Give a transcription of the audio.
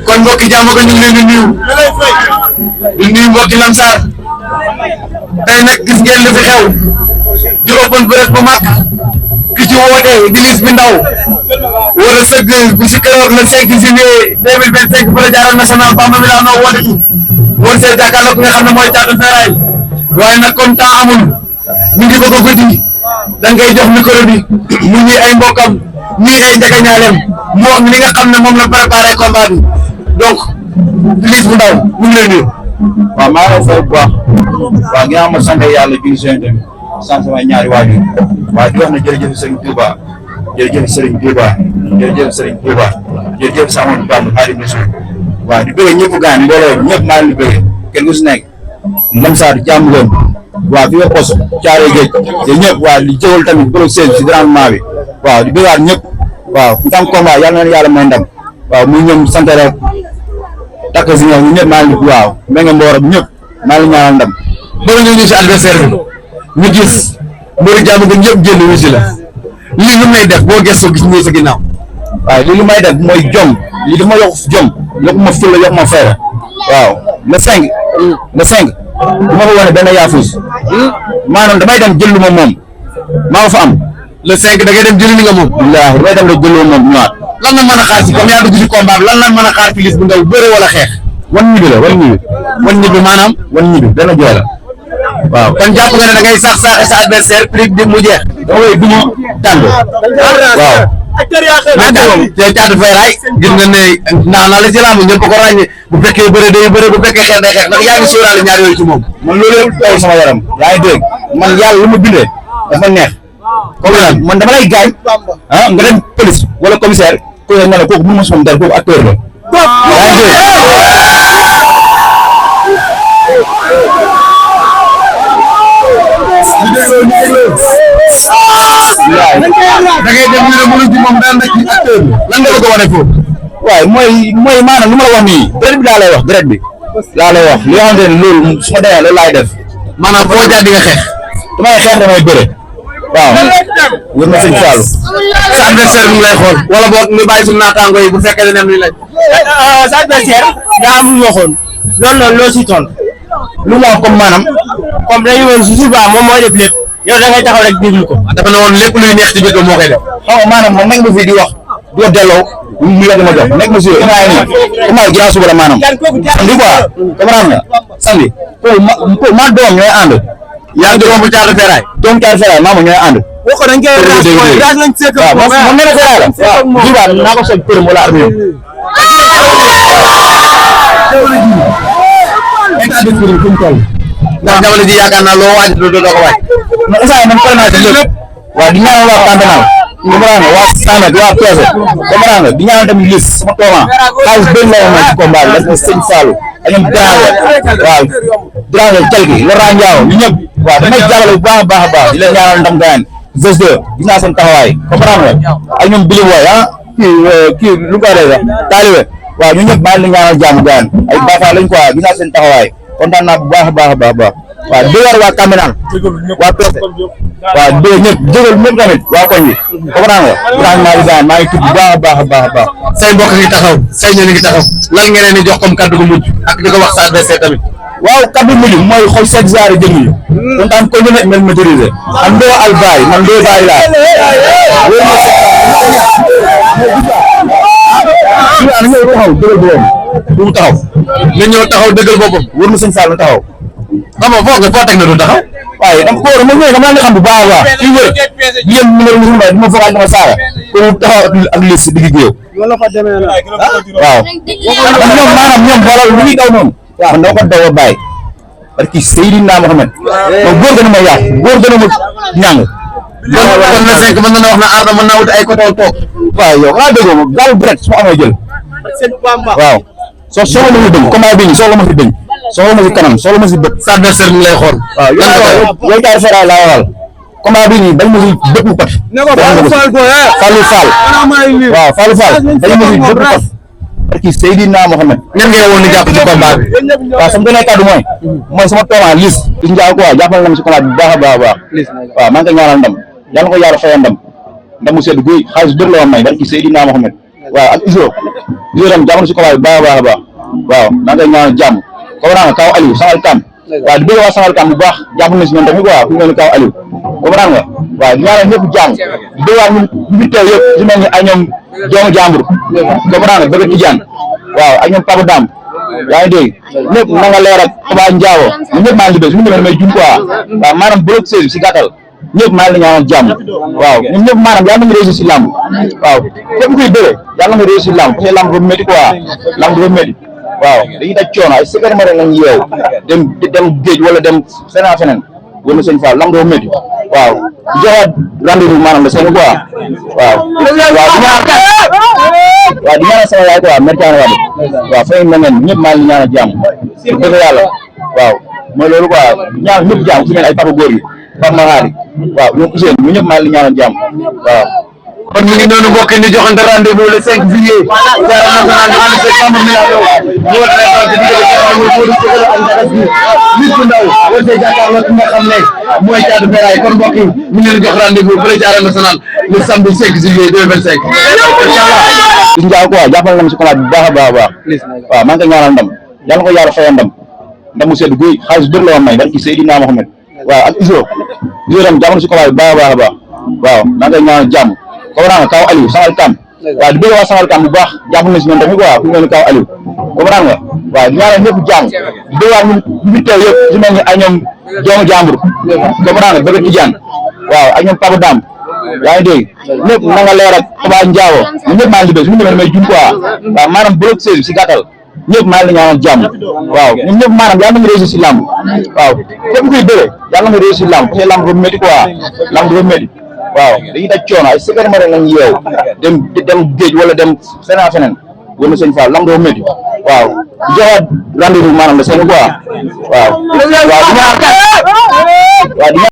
kon mbokki jàmm ko ñu ngi leen di nuyu mbokki Lamsar tey nag gis ngeen li fi xew di open press bu mag ki ci woote di lis bi ndaw war a sëgg bu si keroog le 5 juillet 2025 fële jaaral national Bamba Milano woote ci woon see jàkkaarloo ki nga xam ne mooy Thiatou Ferraille waaye nag comme temps amul ñu ngi bëgg a guddi da ngay jox micro bi mu ñi ay mbokkam ñii ay njëgañaaleem moom li nga xam ne moom la préparé combat bi donc lis bu ndaw ñu ngi lay nuyu. waaw maa ngi lay fay bu baax waaw ginnaaw ma sant yàlla julli seen tamit sant sama ñaari waajur waaw di wax ne jërëjëf Serigne Touba jërëjëf Serigne Touba jërëjëf Serigne Touba jërëjëf sama Bamba Xaadimu Rasuul waaw di bëgg ñëpp gaan mbooloo ñëpp maa ngi bëgg kenn ku si nekk Lamsar jàmm leen waaw fi nga pos caare géej te ñëpp waaw di jëwal tamit bërëb seen si rendement bi waaw di bëggaat ñëpp waaw ñu am combat yàlla na yàlla may ndam waaw muy ñoom sant rek takk si ñoom ñëpp maa ngi waaw mel nga mbooro bi ñëpp maa ngi ñaanal ndam bëgg nga ñu si adversaire bi ñu gis mbëru jàmm gën ñëpp génn wu si la lii lu may def boo gëstoo gis ñëw sa ginnaaw waaw lii lu may def mooy jom lii dafa ma yokk jom yokk ma fulla yokk ma fayda waaw le 5 du ma ko wane benn yaafus maanaam damay dem jël lu ma moom maa ko fa am le 5 da ngay dem jëli li nga moom wallaahi damay dem rek jël lu ma moom ñëwaat lan nga mën a xaar si comme yaa dugg si combat bi lan la mën a xaar ci lis bu ndaw bëre wala xeex wan ñibbi maanaam wan ñibbi dana jooy la waaw kon jàpp nga ne da ngay sax sa adversaire prix bi mu jeex dama koy duma tànd waaw mais Thiatou Ferraille gis nga ne naa la ci làmb ñëpp ko ràññee bu fekkee bëre day bëre bu fekkee xeex day xeex ndax yaa ngi sóoraale ñaar yooyu ci moom man loolu yëpp taw sama yaram yaa ngi dégg man yàlla lu ma bindee dafa neex comme man dama lay gaañ nga dem police wala commissaire ko nga ne kooku mënu ma som dara kooku acteur la yaa ngi da ngay dem ñu ne mënu ci moom daan na ci acteur bi lan nga bëgg a wane foofu waaw mooy maanaam lu ma la wax nii deret bi laa lay wax deret bi laa lay wax li nga xamante ne loolu su ma demee loolu laay def maanaam boo jaar di nga xeex damay xeex damay bëre waaw wër na sëñ Fallou sa adversaire mu ngi lay xool wala boog ñu bàyyi suñu naataango yi bu fekkee ne am li laaj sa adversaire daa am lu ñu waxoon loolu noonu loo si toll lu mu wax comme maanaam comme dañu woon su subaa moom mooy def lépp yow da ngay taxaw rek déglu ko dafa ne woon lépp luy neex ci biir moo koy def xam nga maanaam man nekk ma fii di wax di wax delloo mu la ma jox nekk ma si ina nii comme ay ginnaaw suba la maanaam samedi quoi comprendre nga samedi ma doom ñooy ànd yaa ngi doom bu Thiatou Ferraille doom Thiatou Ferraille maa ma ñooy ànd waxo dañ koy raas lañ seq waaw moom nee na Ferraille la waaw jiba naa ko soog përëm wala armée état de fu mu toll ndax jamono ji yaakaar naa loo waaj doo ko waaj non instant man pare naa ci lépp waaw di ñaanal waa Pantanal comprendre nga waa Samet waa Peese comprendre nga di ñaanal tamit lis sama tooma xaalis bëri la woon ci combat bi parce que sëñ Fallou ak ñoom waaw Drange Jalki Laurent Ndiaw ñu ñëpp waaw damay jàppale bu baax a baax a baax di leen ñaanal ndam gaañ gis naa seen taxawaay comprendre nga ak ñoom Bili Boy kii lu ko dee sax taalibe waaw ñu ñëpp maa ngi leen ñaanal jàmm gaañ ay baaxaa lañ quoi gis naa seen taxawaay kontaan naa bu baax a baax a baax waaw di war waa Cameroun waa Peese waaw di ñëpp jégal ñëpp tamit waa koñ bi comprendre nga maa ngi tudd bu baax a baax a baax a baax say mbokk ngi taxaw say ñoo ngi taxaw lan ngeen leen di jox comme kaddu gu mujj ak di ko wax sa adversaire tamit waaw kaddu mujj mooy xool seet zaare jëmuñu kontaan ko ñu ne mel maîtriser am doo al baay man doo baay laa taxaw dëggal boppam du mu taxaw nga ñëw taxaw dëggal boppam wër na sëñ Fall na taxaw xam nga foo teg na du taxaw waaye dama ko dama ñëw dama la xam bu baax a baax fii wër yéen mu ne musul may dama foog dama saaga ko taxaw ak lis digg géew waaw ñoom maanaam ñoom boolal lu ñuy daw noonu man dama ko daw a bàyyi parce que Seydina Mohamed moom góor gën a ma yàq góor gën a ma ñàng kon na fekk mën na wax na Ardo mën naa wuti ay côté toog waaw yow xanaa déggoo ma gaalu bret su ma amee jël waaw soxla ma fi dëñ combat bi nii soxla ma fi dëñ soxla ma si kanam soxla ma si bët. sa adversaire mi lay xool. waaw yooyu daal Fera laa waral combat bi nii bañ ma si bët bu pat. Fallou Fall waaw Fallou Fall bañ ma si bët bu pat. parce que Seydina Mohamed. ñan ngay woon ni jàpp ci combat bi. waaw sama gën a kàddu mooy sama tooma Liss Ndiaye quoi jàppal na ma si combat bi bu baax a baax a baax. waaw maa ngi koy ñaanal ndam yàlla na ko yàlla fayal ndam mu sedd guy xaalis bëri la woon may barki Seydina Mohamed waaw ak Iso tam jàpp na si combat bi baax a baax a baax waaw maa ngi koy ñaanal jàmm comprendre nga kaw Aliou sangal kam waaw di bëgg waa sangal kam bu baax jàpp na si ñoom tamit quoi ku mel ni kaw Aliou comprendre nga waaw di ñaanal ñëpp jàmm di bëgg waa ñu fi teew yëpp si mel ni ay ñoom joomu jàmbur comprendre nga bëgg Tidiane waaw ak ñoom Papa Dam yaa ngi dégg ñëpp na nga leer ak Papa Ndiawo ñun ñëpp maa ngi liggéey su mu demee may jum quoi waaw maanaam bloc 16 si gàttal ñëpp maa ngi la ñaanal jàmm waaw ñun ñëpp maanaam yàlla na nga réussir si làmb waaw képp kuy bëre yàlla na nga réussir si làmb parce que làmb dafa métti quoi làmb dafa métti waaw dañuy daj coono ay secret ma lañ yeew dem géej wala dem feneen feneen wër na sëñ Fall làmb dafa métti waaw di joxaat rendez-vous maanaam la seen quoi waaw di ñaanal sama yaay quoi mercaan wàdd waaw fay na ngeen ñëpp maa ngi ñaanal jàmm dëgg yàlla waaw mooy loolu quoi ñaanal ñëpp jàmm su mel ay papa góor yi Pape Mahari waaw ñoom Ousseynou ñu ñëpp maa ngi ñaanal jàmm waaw kon ñu ngi noonu mbokk yi ñu joxante rendez-vous le 5 juillet Arène Nationale ñu ànd ak Samba Milano ñu war a nekk ci diggante mooy Modou Sokone ak Ndakas bi nit ku ndaw war see jàkkaarloo ki nga xam ne mooy Thiatou Fera kon mbokk yi ñu ngi leen jox rendez-vous fële ci Arène Nationale le samedi 5 juillet 2025 inchallah Ndiaye quoi jàppal na ma si combat bi bu baax a baax a baax waaw maa ngi koy ñaanal ndam yàlla ko yàlla fayal ndam mu sedd guy xaalis bëri la woon may barki Seydina Mohamed waaw ak Iso tam jàpp na si combat bi bu baax a baax a baax waaw maa ngi koy ñaanal jàmm comprendre nga kaw Aliou sangal kam waaw di bëgg waa sangal kam bu baax jàpp na si ñoom tamit quoi ku mel ni kaw Aliou comprendre nga waaw di ñaanal ñëpp jàmm di bëgg waa ñu fi teew yëpp si mel ni ay ñoom joomu jàmbur comprendre nga bëgg Tidiane waaw ak ñoom Papa Dam yaa ngi dégg ñëpp na nga leer ak Papa Ndiawo ñun ñëpp maa ngi liggéey su mu demee may jum quoi waaw maanaam bloc 16 si gàttal ñëpp maa ngi la ñaanal jàmm waaw ñun ñëpp maanaam yàlla na nga réussir si làmb waaw képp kuy bëre yàlla na nga réussir si làmb parce que làmb dafa métti quoi làmb dafa métti waaw dañuy daj coono ay secret ma lañ yeew dem géej wala dem feneen feneen wër na sëñ Fall làmb dafa métti waaw di joxaat rendez-vous maanaam la seen quoi waaw